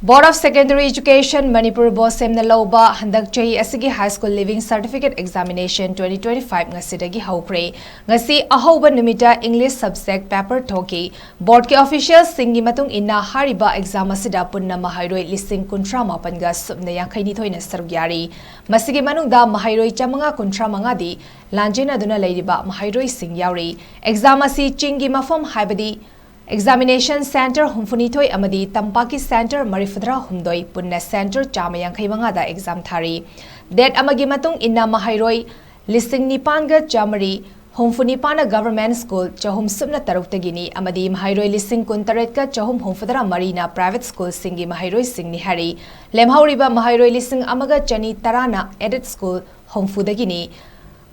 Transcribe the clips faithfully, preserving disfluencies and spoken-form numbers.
Board of Secondary Education Manipur BOSEM ꯅ ꯂꯧꯕ ꯍꯟꯗꯛ ꯆꯍꯤ ꯑꯁꯤꯒꯤ High School Leaving Certificate Examination twenty twenty-five ꯉꯁꯤꯗꯒꯤ ꯍꯧꯈ꯭ꯔꯦ꯫ ꯉꯁꯤ ꯑꯍꯧꯕ ꯅꯨꯃꯤꯠꯇ English subject paper ꯊꯣꯛꯈꯤ꯫ Board ꯀꯤ official ꯁꯤꯡꯒꯤ ꯃꯇꯨꯡ ꯏꯟꯅ ꯍꯥꯏꯔꯤꯕ exam ꯑꯁꯤꯗ ꯄꯨꯟꯅ ꯃꯍꯩꯔꯣꯏ ꯂꯤꯁꯤꯡ ꯀꯨꯟꯊ꯭ꯔꯥ ꯃꯥꯄꯟꯒ ꯁꯨꯞꯅ ꯌꯥꯡꯈꯩ ꯅꯤꯊꯣꯏꯅ ꯁꯔꯨꯛ ꯌꯥꯔꯤ꯫ ꯃꯁꯤꯒꯤ ꯃꯅꯨꯡꯗ ꯃꯍꯩꯔꯣꯏ ꯆꯥꯃꯉꯥ ꯀꯨꯟꯊ꯭ꯔꯥ ꯃꯉꯥꯗꯤ ꯂꯥꯟꯖꯦꯟꯅꯗꯨꯅ ꯂꯩꯔꯤꯕ ꯃꯍꯩꯔꯣꯏꯁꯤꯡ ꯌꯥꯎꯔꯤ꯫ Exam ꯑꯁꯤ ꯆꯤꯡꯒꯤ ꯃꯐꯝ ꯍꯥꯏꯕꯗꯤ examination centre ꯍꯨꯝꯐꯨꯅꯤꯊꯣꯏ ꯑꯃꯗꯤ ꯇꯝꯄꯥꯛꯀꯤ centre ꯃꯔꯤꯐꯨꯇꯔꯥ ꯍꯨꯝꯗꯣꯏ, ꯄꯨꯟꯅ centre ꯆꯥꯝꯃ ꯌꯥꯡꯈꯩ ꯃꯉꯥꯗ exam ꯊꯥꯔꯤ꯫ Date ꯑꯃꯒꯤ ꯃꯇꯨꯡ ꯏꯟꯅ ꯃꯍꯩꯔꯣꯏ ꯂꯤꯁꯤꯡ ꯅꯤꯄꯥꯟꯒ ꯆꯥꯃꯔꯤ ꯍꯨꯝꯐꯨꯅꯤꯄꯥꯟꯅ government school ꯆꯍꯨꯝ ꯁꯨꯞꯅ ꯇꯔꯨꯛꯇꯒꯤꯅꯤ ꯑꯃꯗꯤ ꯃꯍꯩꯔꯣꯏ ꯂꯤꯁꯤꯡ ꯀꯨꯟꯇꯔꯦꯠꯀ ꯆꯍꯨꯝ ꯍꯨꯝꯐꯨꯇꯔꯥ ꯃꯔꯤꯅ private school ꯁꯤꯡꯒꯤ ꯃꯍꯩꯔꯣꯏꯁꯤꯡꯅꯤ ꯍꯥꯏꯔꯤ꯫ ꯂꯦꯝꯍꯧꯔꯤꯕ ꯃꯍꯩꯔꯣꯏ ꯂꯤꯁꯤꯡ ꯑꯃꯒ ꯆꯅꯤ ꯇꯔꯥꯅ aided school ꯍꯨꯝꯐꯨꯗꯒꯤꯅꯤ꯫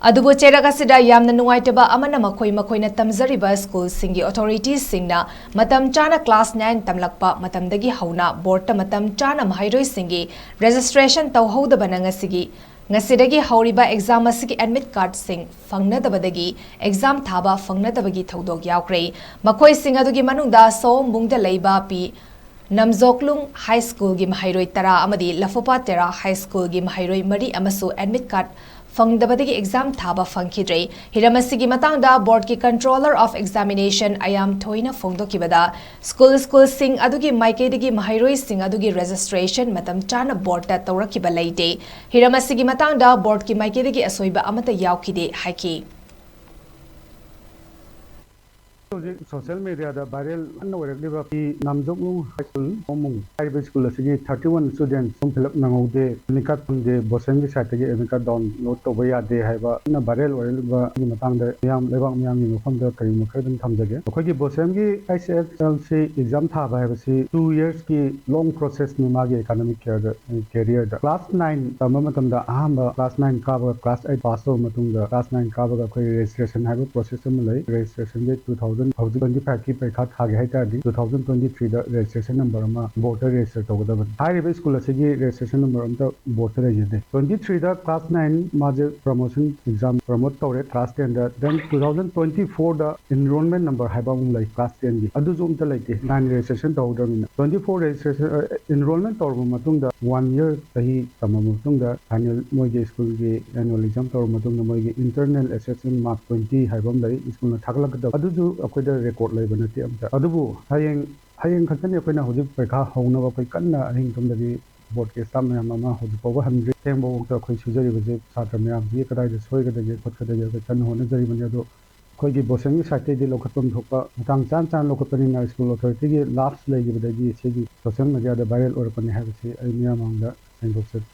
ꯑꯗꯨꯕꯨ ꯆꯩꯔꯛ ꯑꯁꯤꯗ ꯌꯥꯝꯅ ꯅꯨꯡꯉꯥꯏꯇꯕ ꯑꯃꯅ ꯃꯈꯣꯏ ꯃꯈꯣꯏꯅ ꯇꯝꯖꯔꯤꯕ school ꯁꯤꯡꯒꯤ authority ꯁꯤꯡꯅ ꯃꯇꯝ ꯆꯥꯅ class nine ꯇꯝꯂꯛꯄ ꯃꯇꯝꯗꯒꯤ ꯍꯧꯅ board ꯇ ꯃꯇꯝ ꯆꯥꯅ ꯃꯍꯩꯔꯣꯏꯁꯤꯡꯒꯤ registration ꯇꯧꯍꯧꯗꯕꯅ ꯉꯁꯤꯒꯤ, ꯉꯁꯤꯗꯒꯤ ꯍꯧꯔꯤꯕ exam ꯑꯁꯤꯒꯤ admit card ꯁꯤꯡ ꯐꯪꯅꯗꯕꯗꯒꯤ exam ꯊꯥꯕ ꯐꯪꯅꯗꯕꯒꯤ ꯊꯧꯗꯣꯛ ꯌꯥꯎꯈ꯭ꯔꯦ꯫ ꯃꯈꯣꯏꯁꯤꯡ ꯑꯗꯨꯒꯤ ꯃꯅꯨꯡꯗ ꯁꯣꯝꯕꯨꯡꯗ ꯂꯩꯕ ꯄꯤ ꯅꯝꯖꯣꯛꯂꯨꯡ High School ꯒꯤ ꯃꯍꯩꯔꯣꯏ ꯇꯔꯥ ꯑꯃꯗꯤ ꯂꯐꯨꯄꯥ ꯇꯦꯔꯥ High School ꯒꯤ ꯃꯍꯩꯔꯣꯏ ꯃꯔꯤ ꯑꯃꯁꯨ admit card ꯐꯪꯗꯕꯗꯒꯤ exam ꯊꯥꯕ ꯐꯪꯈꯤꯗ꯭ꯔꯦ꯫ ꯍꯤꯔꯝ ꯑꯁꯤꯒꯤ ꯃꯇꯥꯡꯗ board ꯀꯤ Controller of Examination ꯑꯌꯥꯝ ꯊꯣꯏꯅ ꯐꯣꯡꯗꯣꯛꯈꯤꯕꯗ, school, school ꯁꯤꯡ ꯑꯗꯨꯒꯤ ꯃꯥꯏꯀꯩꯗꯒꯤ ꯃꯍꯩꯔꯣꯏꯁꯤꯡ ꯑꯗꯨꯒꯤ registration ꯃꯇꯝ ꯆꯥꯅ board ꯇ ꯇꯧꯔꯛꯈꯤꯕ ꯂꯩꯇꯦ꯫ ꯍꯤꯔꯝ ꯑꯁꯤꯒꯤ ꯃꯇꯥꯡꯗ board ꯀꯤ ꯃꯥꯏꯀꯩꯗꯒꯤ ꯑꯁꯣꯏꯕ ꯑꯃꯠꯇ ꯌꯥꯎꯈꯤꯗꯦ ꯍꯥꯏꯈꯤ꯫ ꯍꯧꯖꯤꯛ social media ꯗ viral ꯀꯟꯅ ꯑꯣꯏꯔꯛꯂꯤꯕ ꯄꯤ ꯅꯥꯝꯖꯣꯛꯅꯨꯡ High School ꯍꯣꯃꯨꯡ ꯍꯥꯏꯔꯤꯕ school ꯑꯁꯤꯒꯤ thirty one students form fill up ꯅꯪꯍꯧꯗꯦ, admit card ꯐꯪꯗꯦ, BOSEM ꯒꯤ site ꯇꯒꯤ admit card download ꯇꯧꯕ ꯌꯥꯗꯦ ꯍꯥꯏꯕ ꯀꯟꯅ viral ꯑꯣꯏꯔꯛꯂꯤꯕꯒꯤ ꯃꯇꯥꯡꯗ ꯃꯤꯌꯥꯝ, ꯂꯩꯕꯥꯛ ꯃꯤꯌꯥꯝꯒꯤ ꯃꯐꯝꯗ ꯀꯔꯤꯒꯨꯝꯕ ꯈꯔ ꯑꯗꯨꯝ ꯊꯝꯖꯒꯦ꯫ ꯑꯩꯈꯣꯏꯒꯤ BOSEM ꯒꯤ H S L C exam ꯊꯥꯕ ꯍꯥꯏꯕꯁꯤ two years ꯀꯤ long process ꯅꯤ ꯃꯥꯒꯤ academic career ꯗ꯫ Class nine ꯇꯝꯕ ꯃꯇꯝꯗ ꯑꯍꯥꯟꯕ class nine ꯀꯥꯕꯒ class eight pass ꯇꯧꯔꯕ ꯃꯇꯨꯡꯗ class nine ꯀꯥꯕꯒ ꯑꯩꯈꯣꯏ registration ꯍꯥꯏꯕ process ꯑꯃ ꯂꯩ꯫ Registration ꯁꯦ two thousand ꯍꯧꯖꯤꯛ twenty five ꯀꯤ ꯄꯔꯤꯈꯥ ꯊꯥꯒꯦ ꯍꯥꯏ ꯇꯥꯔꯗꯤ two thousand twenty three ꯗ registration number ꯑꯃ board ꯇ register ꯇꯧꯒꯗꯕꯅꯤ꯫ ꯍꯥꯏꯔꯤꯕ school ꯑꯁꯤꯒꯤ registration number ꯑꯝꯇ board ꯇ ꯂꯩꯖꯗꯦ꯫ Twenty three ꯗ class nine ꯃꯥꯁꯦ promotion exam promote ꯇꯧꯔꯦ class ten ꯗ꯫ Then two thousand twenty four ꯗ enrollment number ꯍꯥꯏꯕ ꯑꯃꯨꯛ ꯂꯩ class ten ꯒꯤ, ꯑꯗꯨꯁꯨ ꯑꯝꯇ ꯂꯩꯇꯦ, nine registration ꯇꯧꯍꯧꯗ꯭ꯔꯕꯅꯤꯅ꯫ Twenty four registration, enrollment ꯇꯧꯔꯕ ꯃꯇꯨꯡꯗ one year, ꯆꯍꯤ ꯇꯝꯃꯕ ꯃꯇꯨꯡꯗ final ꯃꯣꯏꯒꯤ school ꯒꯤ annual exam ꯇꯧꯔꯕ ꯃꯇꯨꯡꯗ ꯃꯣꯏꯒꯤ internal assessment mark twenty ꯍꯥꯏꯕ ꯑꯃ ꯂꯩ, school ꯅ ꯊꯥꯒꯠꯂꯛꯀꯗꯕ꯫ ꯑꯗꯨꯁꯨ ꯑꯩꯈꯣꯏꯗ record ꯂꯩꯕ ꯅꯠꯇꯦ ꯑꯝꯇ꯫ ꯑꯗꯨꯕꯨ ꯍꯌꯦꯡ, ꯍꯌꯦꯡ ꯈꯛꯇꯅꯤ ꯑꯩꯈꯣꯏꯅ ꯍꯧꯖꯤꯛ ꯄꯔꯤꯈꯥ ꯍꯧꯅꯕ ꯑꯩꯈꯣꯏ ꯀꯟꯅ ꯑꯍꯤꯡ ꯇꯨꯝꯗꯕꯤ board ꯀꯤ staff ꯃꯌꯥꯝ ꯑꯃ ꯍꯧꯖꯤꯛ ꯐꯥꯎꯕ ꯍꯟꯗ꯭ꯔꯤ꯫ ꯊꯦꯡꯕꯐꯥꯎꯗ ꯑꯩꯈꯣꯏ ꯁꯨꯖꯔꯤꯕꯁꯦ ꯁꯥꯇ꯭ꯔ ꯃꯌꯥꯝꯁꯤꯒꯤ ꯀꯗꯥꯏꯗ ꯁꯣꯏꯒꯗꯒꯦ ꯈꯣꯠꯀꯗꯒꯦ ꯑꯩꯈꯣꯏ ꯀꯟꯅ ꯍꯣꯠꯅꯖꯔꯤꯕꯅꯤ꯫ ꯑꯗꯣ ꯑꯩꯈꯣꯏꯒꯤ BOSEM ꯒꯤ side ꯇꯩꯗꯤ ꯂꯧꯈꯠꯐꯝ ꯊꯣꯛꯄ ꯃꯇꯥꯡ ꯆꯥ ꯆꯥꯅ ꯂꯧꯈꯠꯄꯅꯤꯅ school authority ꯒꯤ lapse ꯂꯩꯈꯤꯕꯗꯒꯤ ꯁꯤꯒꯤ social media ꯗ viral ꯑꯣꯏꯔꯛꯄꯅꯤ ꯍꯥꯏꯕꯁꯤ ꯑꯩ ꯃꯤꯌꯥꯝ ꯃꯥꯡꯗ ꯁꯦꯡꯗꯣꯛꯆꯔꯤ꯫